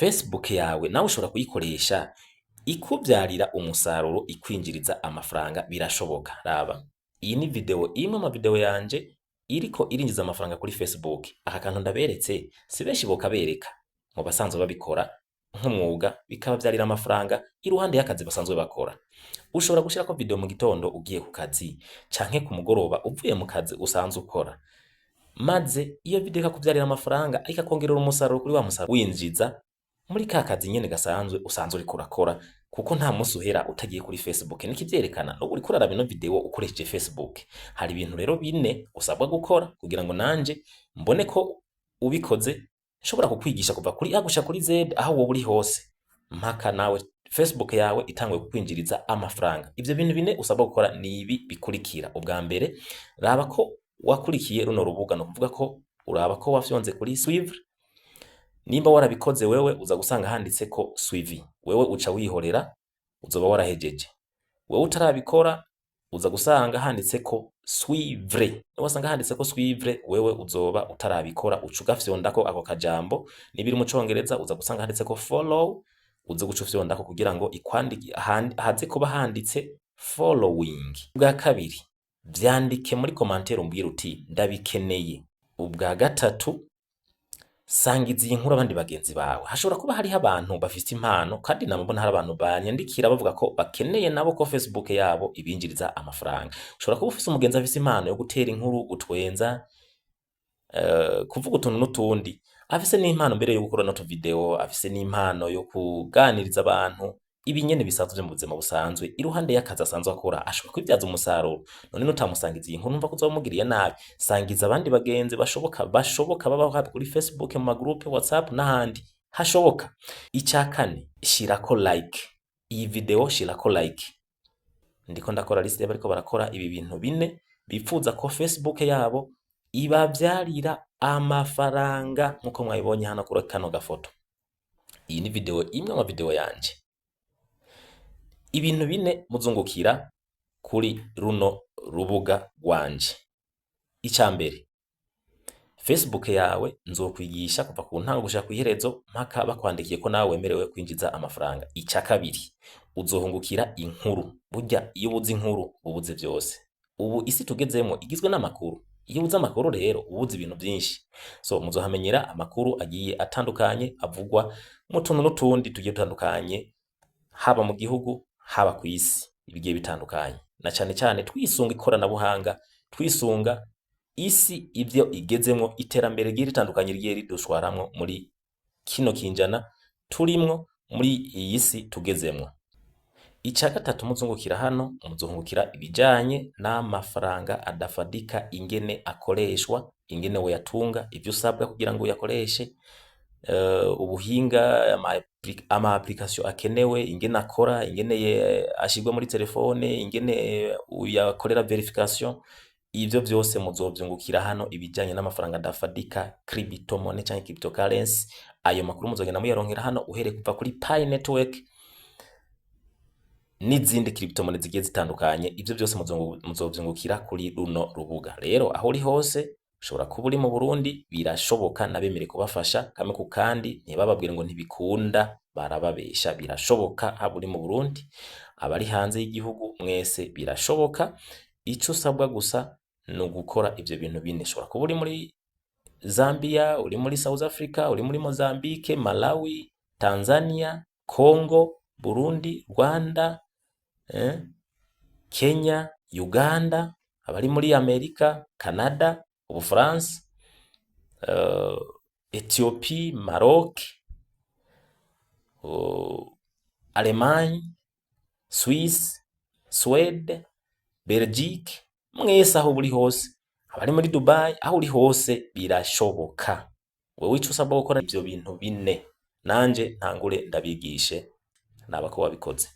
Facebook yawe nawe ushobora kuyikoresha ikuvyarira umusaruro, ikwinjiriza amafaranga? Birashoboka. Raba, iyi ni video imwe mu video yanje iriko irinjiza amafaranga kuri Facebook. Aka kantu ndaberetse, si benshi bokabereka mu basanzwe babikora nk'umwuga, bikabavyarira amafaranga iruhande y'akazi basanzwe bakora. Ushobora gushirako video mu gitondo ugiye ku kazi canke ku mugoroba uvuye mu kazi usanzwe ukora, maze iyo video ikakuvyarira amafaranga, ikakongerera umusaruro kuri wa musaruro winjiza muri ka kazi nyene gasanzwe usanzwe uriko urakora, kuko nta musi uhera utagiye kuri Facebook. Nikivyerekana n'ubu uriko uraraba ino video ukoresheje Facebook. Hari ibintu rero bine usabwa gukora kugira ngo nanje mbone ko ubikoze, nshobora kukwigisha kuva kuri A gushika kuri Z, aho wowe uri hose, mpaka nawe Facebook yawe itanguye kukwinjiriza amafaranga. Ivyo bintu bine usabwa gukora ni ibi bikurikira: ubwa mbere, raba ko wakurikiye runo rubuga, no kuvuga ko uraba ko wafyonze kuri suivre. Nimba warabikoze, wewe uza gusanga handitse ko suivi, wewe uca wihorera, uzoba warahejeje. Wewe utarabikora, uza gusanga handitse ko suivre. Niwasanga handitse ko suivre, wewe uzoba utarabikora, uca ugafyondako ako kajambo. Niba iri mu Congereza, uza gusanga handitse ko follow, uze guca ufyondako kugira ngo ikwandike haze kuba handitse following. Ubwa kabiri, vyandike muri commentaire, umbwire uti: "Ndabikeneye." Ubwa gatatu, sangiza iyi nkuru abandi bagenzi bawe. Hashobora kuba hariho abantu bafise impano, kandi namubona hari abantu banyandikira bavuga ko bakeneye nabo ko Facebook yabo ibinjiriza amafaranga. Ushobora kuba ufise umugenzi afise impano yo gutera inkuru, gutwenza, kuvuga utuntu n'utundi, afise n'impano mbere yo gukora n'utuvideo, afise n'impano yo kuganiriza abantu, ibi nyene bisanzwe vyo mu buzima busanzwe iruhande y'akazi asanzwe akora, ashobora kwibyaza umusaruro. None nutamusangiza iyi nkuru, numva ko uzoba umugiriye nabi. Sangiza abandi bagenzi bashoboka bashoboka baba kuri Facebook, mu magroupe WhatsApp n'ahandi hashoboka. Icya kane, shirako like iyi video, shirako like. Ndiko ndakora liste y'abariko barakora ibi bintu bine, bipfuza ko Facebook yabo ibavyarira amafaranga, nkuko mwabibonye hano kuri kano gafoto. Iyi ni video imwe mu video yanje. Ibintu bine muzungukira kuri runo rubuga rwanje: Ica mbere, Facebook yawe nzokwigisha kuva ku ntango gushika kw'iherezo, mpaka bakwandikiye ko nawe wemerewe kwinjiza amafaranga. Ica kabiri, uzohungukira inkuru. Burya iyo ubuze inkuru, ubuze vyose. Ubu isi tugezemo igizwe n'amakuru. Iyo ubuze amakuru rero, ubuze ibintu vyinshi. So muzohamenyera amakuru agiye atandukanye avugwa mu tuntu n'utundi tugiye dutandukanye, haba mu gihugu, haba kw'isi, ibigiye bitandukanye, na cane cane twisunga ikoranabuhanga, twisunga isi ivyo igezemwo, iterambere rigiye ritandukanye rigiye ridushwaramwo muri kino kinjana turimwo, muri iyi si tugezemwo. Ica gatatu muzungukira hano, muzohungukira ibijanye n'amafaranga adafadika, ingene akoreshwa, ingene woyatunga, ivyo usabwa kugira ngo uyakoreshe, ubuhinga, ama application akenewe, ingene akora, ingene ashirwa muri telefone, ingene uyakorera verification. Ivyo vyose muzovyungukira hano, ibijanye n'amafaranga adafadika, crypto money canke cryptocurrency. Ayo makuru muzogenda muyaronkera hano, uhereye kuva kuri Pi Network n'izindi crypto money zigiye zitandukanye. Ivyo byose muzovyungukira kuri runo rubuga. Rero aho uri hose, ushobora kuba uri mu Burundi, birashoboka. Nabemere kubafasha kamwe ku kandi. Ntibababwire ngo ntibikunda, barababesha. Birashoboka, haba uri mu Burundi, abari hanze y'igihugu, mwese birashoboka. Ico usabwa gusa ni ugukora ivyo bintu bine. Ushobora kuba uri muri Zambia, uri muri South Africa, uri muri Mozambique, Malawi, Tanzania, Congo, Burundi, Rwanda, Kenya, Uganda, abari muri Amerika, Canada, Ubufaransa, Ethiopie, Maroc, Allemagne, Suisse, Suède, Belgique, mwese aho uri hose, abari muri Dubai, aho uri hose birashoboka. Wewe ico usabwa gukora ivyo bintu bine, nanje ntangure ndabigishe, naba ko wabikoze.